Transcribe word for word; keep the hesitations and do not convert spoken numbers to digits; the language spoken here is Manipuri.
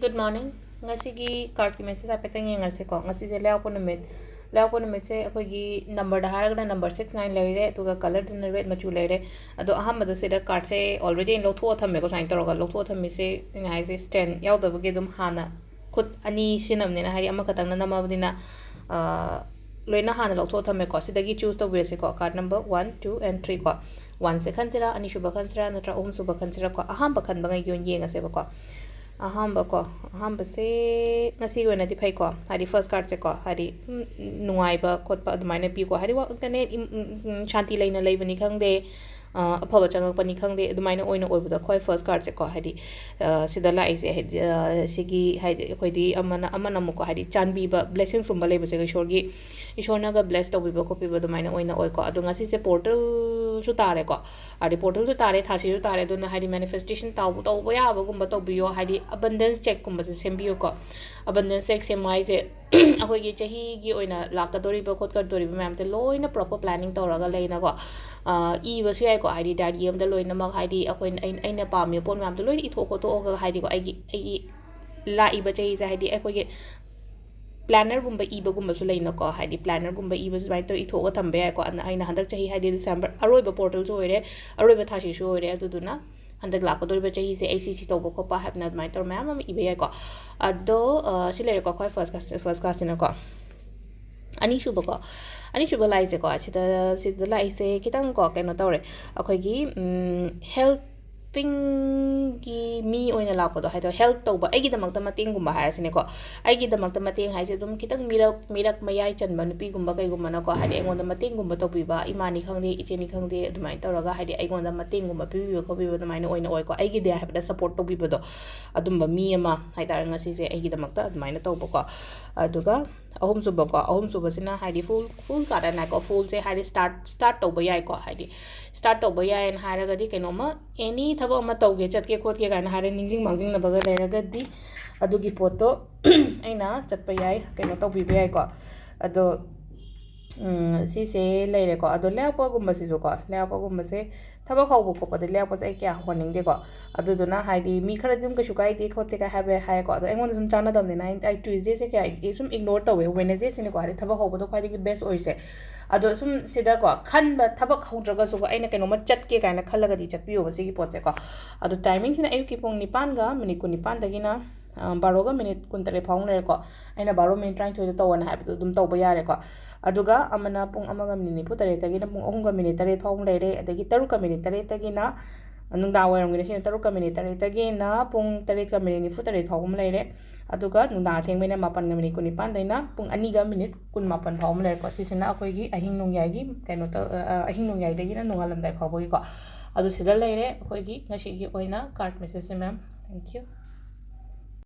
Good morning. ꯉꯁꯤꯒꯤ cardꯀꯤ message ꯍꯥꯏꯐꯦꯠꯇꯪ ꯌꯦꯡꯉꯁꯤꯀꯣ꯫ ꯉꯁꯤꯁꯦ ꯂꯩꯕꯥꯛꯄꯣꯛꯄ ꯅꯨꯃꯤꯠ꯫ ꯂꯩꯕꯥꯛꯄꯣꯛꯄ ꯅꯨꯃꯤꯠꯁꯦ ꯑꯩꯈꯣꯏꯒꯤ numberꯗ ꯍꯥꯏꯔꯒꯅ number six nine ꯂꯩꯔꯦ, ꯑꯗꯨꯒ colourꯗꯅ red ꯃꯆꯨ ꯂꯩꯔꯦ꯫ ꯑꯗꯣ ꯑꯍꯥꯟꯕꯗ ꯁꯤꯗ cardꯁꯦ already ꯑꯩꯅ ꯂꯧꯊꯣꯛꯑ ꯊꯝꯃꯦꯀꯣ, ꯁꯨꯃꯥꯏꯅ ꯇꯧꯔꯒ꯫ ꯂꯧꯊꯣꯛꯑ ꯊꯝꯃꯤꯁꯦ ꯑꯩꯅ ꯍꯥꯏꯁꯦ stand ꯌꯥꯎꯗꯕꯒꯤ ꯑꯗꯨꯝ ꯍꯥꯟꯅ ꯈꯨꯠ ꯑꯅꯤ ꯁꯤꯖꯤꯟꯅꯕꯅꯤꯅ, ꯍꯥꯏꯗꯤ ꯑꯃꯈꯛꯇꯪꯅ ꯅꯝꯃꯕꯅꯤꯅ, ꯑ, ꯂꯣꯏꯅ ꯍꯥꯟꯅ ꯂꯧꯊꯣꯛꯑ ꯊꯝꯃꯦꯀꯣ꯫ ꯁꯤꯗꯒꯤ choose ꯇꯧꯕꯤꯔꯁꯤꯀꯣ, card number one, two and three ꯀꯣ꯫ Oneꯁꯦ ꯈꯟꯁꯤꯔꯥ, ꯑꯅꯤꯁꯨꯕ ꯈꯟꯁꯤꯔꯥ, ꯅꯠꯇ꯭ꯔ ꯑꯍꯨꯝꯁꯨꯕ ꯈꯟꯁꯤꯔꯥꯀꯣ? ꯑꯍꯥꯟꯕ ꯈꯟꯕꯉꯩꯒꯤ ꯑꯣꯏꯅ ꯌꯦꯡꯉꯁꯦꯕꯀꯣ꯫ ꯑꯍꯥꯟꯕꯀꯣ, ꯑꯍꯥꯟꯕꯁꯦ ꯉꯁꯤꯒꯤ ꯑꯣꯏꯅꯗꯤ ꯐꯩꯀꯣ, ꯍꯥꯏꯗꯤ first cardꯁꯦꯀꯣ, ꯍꯥꯏꯗꯤ, ꯎꯝ, ꯅꯨꯡꯉꯥꯏꯕ ꯈꯣꯠꯄ ꯑꯗꯨꯃꯥꯏꯅ ꯄꯤꯀꯣ, ꯍꯥꯏꯗꯤ ꯋꯥꯈꯜ ꯀꯟꯅ ꯏꯝ-, ꯎꯝ, ꯎꯝ, ꯁꯥꯟꯇꯤ ꯂꯩꯅ ꯂꯩꯕꯅꯤ ꯈꯪꯗꯦ, ꯑ, ꯑꯐꯕ ꯆꯪꯉꯛꯄꯅꯤ ꯈꯪꯗꯦ, ꯑꯗꯨꯃꯥꯏꯅ ꯑꯣꯏꯅ ꯑꯣꯏꯕꯗꯣ ꯑꯩꯈꯣꯏ first cardꯁꯦꯀꯣ, ꯍꯥꯏꯗꯤ, ꯑ, ꯁꯤꯗ ꯂꯥꯛꯏꯁꯦ, ꯍꯥꯏꯗꯤ, ꯑ, ꯁꯤꯒꯤ, ꯍꯥꯏꯗꯤ, ꯑꯩꯈꯣꯏꯗꯤ ꯑꯃꯅ, ꯑꯃꯅ ꯑꯃꯨꯛꯀꯣ, ꯍꯥꯏꯗꯤ, ꯆꯥꯟꯕꯤꯕ, blessingsꯀꯨꯝꯕ ꯂꯩꯕꯁꯦ ꯏꯁꯣꯔꯒꯤ, ꯏꯁꯣꯔꯅꯒ bless ꯇꯧꯕꯤꯕ ꯈꯣꯠꯄꯤꯕ ꯑꯗꯨꯃꯥꯏꯅ ꯑꯣꯏꯅ ꯑꯣꯏꯀꯣ꯫ ꯑꯗꯣ ꯉꯁꯤꯁꯦ portalꯁꯨ ꯇꯥꯔꯦꯀꯣ, ꯍꯥꯏꯗꯤ, portalꯁꯨ ꯇꯥꯔꯦ, ꯊꯥꯁꯤꯁꯨ ꯇꯥꯔꯦ, ꯑꯗꯨꯅ, ꯍꯥꯏꯗꯤ, manifestation ꯇꯧꯕ, ꯇꯧꯕ ꯌꯥꯕꯒꯨꯝꯕ ꯇꯧꯕꯤꯌꯣ, ꯍꯥꯏꯗꯤ, abundance checkꯀꯨꯝꯕꯁꯦ ꯁꯦꯝꯕꯤꯌꯨꯀꯣ꯫ Abundance check ꯁꯦꯝꯕ ꯍꯥꯏꯁꯦ, ꯑꯩꯈꯣꯏꯒꯤ ꯆꯍꯤꯒꯤ ꯑꯣꯏꯅ ꯂꯥꯛꯀꯗꯧꯔꯤꯕ ꯈꯣꯠꯀꯗꯧꯔꯤꯕ ꯃꯌꯥꯝꯁꯦ ꯂꯣꯏꯅ proper planning ꯇꯧꯔꯒ ꯂꯩꯅꯀꯣ, ꯑ, ꯏꯕꯁꯨ ꯌꯥꯏꯀꯣ, ꯍꯥꯏꯗꯤ diary ꯑꯃꯗ ꯂꯣꯏꯅꯃꯛ, ꯍꯥꯏꯗꯤ ꯑꯩꯈꯣꯏꯅ, ꯑꯩꯅ, ꯑꯩꯅ ꯄꯥꯝꯃꯤꯕ ꯄꯣꯠ ꯃꯌꯥꯝꯗꯣ ꯂꯣꯏꯅ ꯏꯊꯣꯛ ꯈꯣꯠꯇꯣꯛꯑꯒ, ꯍꯥꯏꯗꯤꯀꯣ, ꯑꯩꯒꯤ, ꯑꯩꯒꯤ ꯂꯥꯛꯏꯕ ꯆꯍꯤꯁꯦ, ꯍꯥꯏꯗꯤ ꯑꯩꯈꯣꯏꯒꯤ plannerꯒꯨꯝꯕ ꯏꯕꯒꯨꯝꯕꯁꯨ ꯂꯩꯅꯀꯣ, ꯍꯥꯏꯗꯤ plannerꯒꯨꯝꯕ ꯏꯕꯁꯨ ꯑꯗꯨꯃꯥꯏꯅ ꯇꯧꯔ ꯏꯊꯣꯛꯑꯒ ꯊꯝꯕ ꯌꯥꯏꯀꯣ꯫ ꯑꯗꯨꯅ ꯑꯩꯅ ꯍꯟꯗꯛ ꯆꯍꯤ, ꯍꯥꯏꯗꯤ December ꯑꯔꯣꯏꯕ portalꯁꯨ ꯑꯣꯏꯔꯦ, ꯑꯔꯣꯏꯕ ꯊꯥꯁꯤꯁꯨ ꯑꯣꯏꯔꯦ, ꯑꯗꯨꯗꯨꯅ ꯍꯟꯗꯛ ꯂꯥꯛꯀꯗꯧꯔꯤꯕ ꯆꯍꯤꯁꯦ ꯑꯩ ꯁꯤ ꯁꯤ ꯇꯧꯕ ꯈꯣꯠꯄ ꯍꯥꯏꯕꯅ ꯑꯗꯨꯃꯥꯏꯅ ꯇꯧꯔ ꯃꯌꯥꯝ ꯑꯃ ꯏꯕ ꯌꯥꯏꯀꯣ꯫ ꯑꯗꯣ, ꯑ, ꯁꯤ ꯂꯩꯔꯦꯀꯣ, ꯑꯩꯈꯣꯏ first card, first cardꯁꯤꯅꯀꯣ꯫ ꯑꯅꯤꯁꯨꯕꯀꯣ, ꯑꯅꯤꯁꯨꯕ ꯂꯥꯛꯏꯁꯦꯀꯣ, ꯁꯤꯗ, ꯁꯤꯗ ꯂꯥꯛꯏꯁꯦ ꯈꯤꯇꯪꯀꯣ, ꯀꯩꯅꯣ ꯇꯧꯔꯦ, ꯑꯩꯈꯣꯏꯒꯤ, ꯎꯝ, helpingꯒꯤ ꯃꯤ ꯑꯣꯏꯅ ꯂꯥꯛꯄꯗꯣ, ꯍꯥꯏꯗꯤ help ꯇꯧꯕ, ꯑꯩꯒꯤꯗꯃꯛꯇ ꯃꯇꯦꯡꯒꯨꯝꯕ ꯍꯥꯏꯔꯁꯤꯅꯦꯀꯣ꯫ ꯑꯩꯒꯤꯗꯃꯛꯇ ꯃꯇꯦꯡ ꯍꯥꯏꯁꯦ ꯑꯗꯨꯝ ꯈꯤꯇꯪ ꯃꯤꯔꯛ, ꯃꯤꯔꯛ ꯃꯌꯥꯏ ꯆꯟꯕ ꯅꯨꯄꯤꯒꯨꯝꯕ ꯀꯩꯒꯨꯝꯕꯅꯀꯣ, ꯍꯥꯏꯗꯤ ꯑꯩꯉꯣꯟꯗ ꯃꯇꯦꯡꯒꯨꯝꯕ ꯇꯧꯕꯤꯕ, ꯏꯃꯥꯅꯤ ꯈꯪꯗꯦ, ꯏꯆꯦꯅꯤ ꯈꯪꯗꯦ, ꯑꯗꯨꯃꯥꯏꯅ ꯇꯧꯔꯒ, ꯍꯥꯏꯗꯤ ꯑꯩꯉꯣꯟꯗ ꯃꯇꯦꯡꯒꯨꯝꯕ ꯄꯤꯕꯤꯕ ꯈꯣꯠꯄꯤꯕ ꯑꯗꯨꯃꯥꯏꯅ ꯑꯣꯏꯅ ꯑꯣꯏꯀꯣ꯫ ꯑꯩꯒꯤꯗꯤ ꯍꯥꯏꯕꯗ support ꯇꯧꯕꯤꯕꯗꯣ, ꯑꯗꯨꯝꯕ ꯃꯤ ꯑꯃ ꯍꯥꯏꯇꯥꯔꯦ ꯉꯁꯤꯁꯦ ꯑꯩꯒꯤꯗꯃꯛꯇ ꯑꯗꯨꯃꯥꯏꯅ ꯇꯧꯕꯀꯣ꯫ ꯑꯗꯨꯒ ꯑꯍꯨꯝꯁꯨꯕꯀꯣ, ꯑꯍꯨꯝꯁꯨꯕꯁꯤꯅ ꯍꯥꯏꯗꯤ full, full card ꯍꯥꯏꯅꯀꯣ, fullꯁꯦ ꯍꯥꯏꯗꯤ start, start ꯇꯧꯕ ꯌꯥꯏꯀꯣ, ꯍꯥꯏꯗꯤ start ꯇꯧꯕ ꯌꯥꯏꯅ ꯍꯥꯏꯔꯒꯗꯤ ꯀꯩꯅꯣꯝꯃ, any ꯊꯕꯛ ꯑꯃ ꯇꯧꯒꯦ, ꯆꯠꯀꯦ, ꯈꯣꯠꯀꯦ ꯀꯥꯏꯅ ꯍꯥꯏꯔ ꯅꯤꯡꯁꯤꯡ ꯃꯥꯡꯖꯤꯡꯅꯕꯒ ꯂꯩꯔꯒꯗꯤ ꯑꯗꯨꯒꯤ ꯄꯣꯠꯇꯣ ꯑꯩꯅ ꯆꯠꯄ ꯌꯥꯏ, ꯀꯩꯅꯣ ꯇꯧꯕꯤꯕ ꯌꯥꯏꯀꯣ꯫ ꯑꯗꯣ, ꯎꯝ, ꯁꯤꯁꯦ ꯂꯩꯔꯦꯀꯣ꯫ ꯑꯗꯣ ꯂꯩꯕꯥꯛꯄꯣꯛꯄꯒꯨꯝꯕꯁꯤꯁꯨꯀꯣ, ꯂꯩꯕꯥꯛꯄꯣꯛꯄꯒꯨꯝꯕꯁꯦ ꯊꯕꯛ ꯍꯧꯕ ꯈꯣꯠꯄꯗ ꯂꯦꯞꯄꯁꯦ ꯑꯩ ꯀꯌꯥ ꯍꯣꯟꯅꯤꯡꯗꯦꯀꯣ꯫ ꯑꯗꯨꯗꯨꯅ ꯍꯥꯏꯗꯤ ꯃꯤ ꯈꯔꯗꯤ ꯑꯗꯨꯝ ꯀꯩꯁꯨ ꯀꯥꯏꯗꯦ ꯈꯣꯠꯇꯦ ꯀꯥꯏ ꯍꯥꯏꯕ ꯍꯥꯏꯀꯣ꯫ ꯑꯗꯣ ꯑꯩꯉꯣꯟꯗ ꯁꯨꯝ ꯆꯥꯟꯅꯗꯕꯅꯤꯅ ꯑꯩ, ꯑꯩ Tuesdayꯁꯦ ꯀꯌꯥ ꯑꯩ ꯁꯨꯝ ignore ꯇꯧꯋꯦ꯫ Wednesdayꯁꯤꯅꯀꯣ, ꯍꯥꯏꯗꯤ ꯊꯕꯛ ꯍꯧꯕꯗꯣ ꯈ꯭ꯋꯥꯏꯗꯒꯤ best ꯑꯣꯏꯁꯦ꯫ ꯑꯗꯣ ꯁꯨꯝ ꯁꯤꯗꯀꯣ, ꯈꯟꯕ ꯊꯕꯛ ꯍꯧꯗ꯭ꯔꯒꯁꯨꯀꯣ, ꯑꯩꯅ ꯀꯩꯅꯣꯝꯃ ꯆꯠꯀꯦ ꯀꯥꯏꯅ ꯈꯜꯂꯒꯗꯤ ꯆꯠꯄꯤꯌꯣꯕ ꯁꯤꯒꯤ ꯄꯣꯠꯁꯦꯀꯣ꯫ ꯑꯗꯣ timingꯁꯤꯅ ꯑꯌꯨꯛꯀꯤ ꯄꯨꯡ ꯅꯤꯄꯥꯟꯒ minute ꯀꯨꯟꯅꯤꯄꯥꯟꯗꯒꯤꯅ, ꯑ, ꯕꯥꯔꯣꯒ minute ꯀꯨꯟꯇꯔꯦꯠ ꯐꯥꯎ ꯂꯩꯔꯦꯀꯣ꯫ ꯑꯩꯅ ꯕꯥꯔꯣ minute ꯇꯔꯥꯅꯤꯊꯣꯏꯗ ꯇꯧꯋꯣꯅ ꯍꯥꯏꯕꯗꯣ ꯑꯗꯨꯝ ꯇꯧꯕ ꯌꯥꯔꯦꯀꯣ꯫ ꯑꯗꯨꯒ ꯑꯃꯅ ꯄꯨꯡ ꯑꯃꯒ minute ꯅꯤꯐꯨꯇꯔꯦꯠꯇꯒꯤꯅ ꯄꯨꯡ ꯑꯍꯨꯝꯒ minute ꯇꯔꯦꯠ ꯐꯥꯎ ꯂꯩꯔꯦ, ꯑꯗꯒꯤ ꯇꯔꯨꯛꯀ minute ꯇꯔꯦꯠꯇꯒꯤꯅ, ꯅꯨꯡꯗꯥꯡ ꯋꯥꯏꯔꯝꯒꯤꯅ ꯁꯤꯅ ꯇꯔꯨꯛꯀ minute ꯇꯔꯦꯠꯇꯒꯤꯅ ꯄꯨꯡ ꯇꯔꯦꯠꯀ minute ꯅꯤꯐꯨꯇꯔꯦꯠ ꯐꯥꯎꯕ ꯑꯃ ꯂꯩꯔꯦ꯫ ꯑꯗꯨꯒ ꯅꯨꯡꯗꯥꯡ ꯑꯊꯦꯡꯕꯩꯅ ꯃꯥꯄꯟꯒ minute ꯀꯨꯟꯅꯤꯄꯥꯟꯗꯩꯅ ꯄꯨꯡ ꯑꯅꯤꯒ minute ꯀꯨꯟꯃꯥꯄꯟ ꯐꯥꯎꯕ ꯑꯃ ꯂꯩꯔꯦꯀꯣ꯫ ꯁꯤꯁꯤꯅ ꯑꯩꯈꯣꯏꯒꯤ ꯑꯍꯤꯡ ꯅꯣꯡꯌꯥꯏꯒꯤ ꯀꯩꯅꯣ ꯇꯧ-, ꯑ, ꯑ, ꯑꯍꯤꯡ ꯅꯣꯡꯌꯥꯏꯗꯒꯤꯅ ꯅꯣꯡꯉꯥꯜꯂꯝꯗꯥꯏ ꯐꯥꯎꯕꯒꯤꯀꯣ꯫ ꯑꯗꯨ ꯁꯤꯗ ꯂꯩꯔꯦ ꯑꯩꯈꯣꯏꯒꯤ ꯉꯁꯤꯒꯤ ꯑꯣꯏꯅ card messageꯁꯦ, ma'am. Thank you.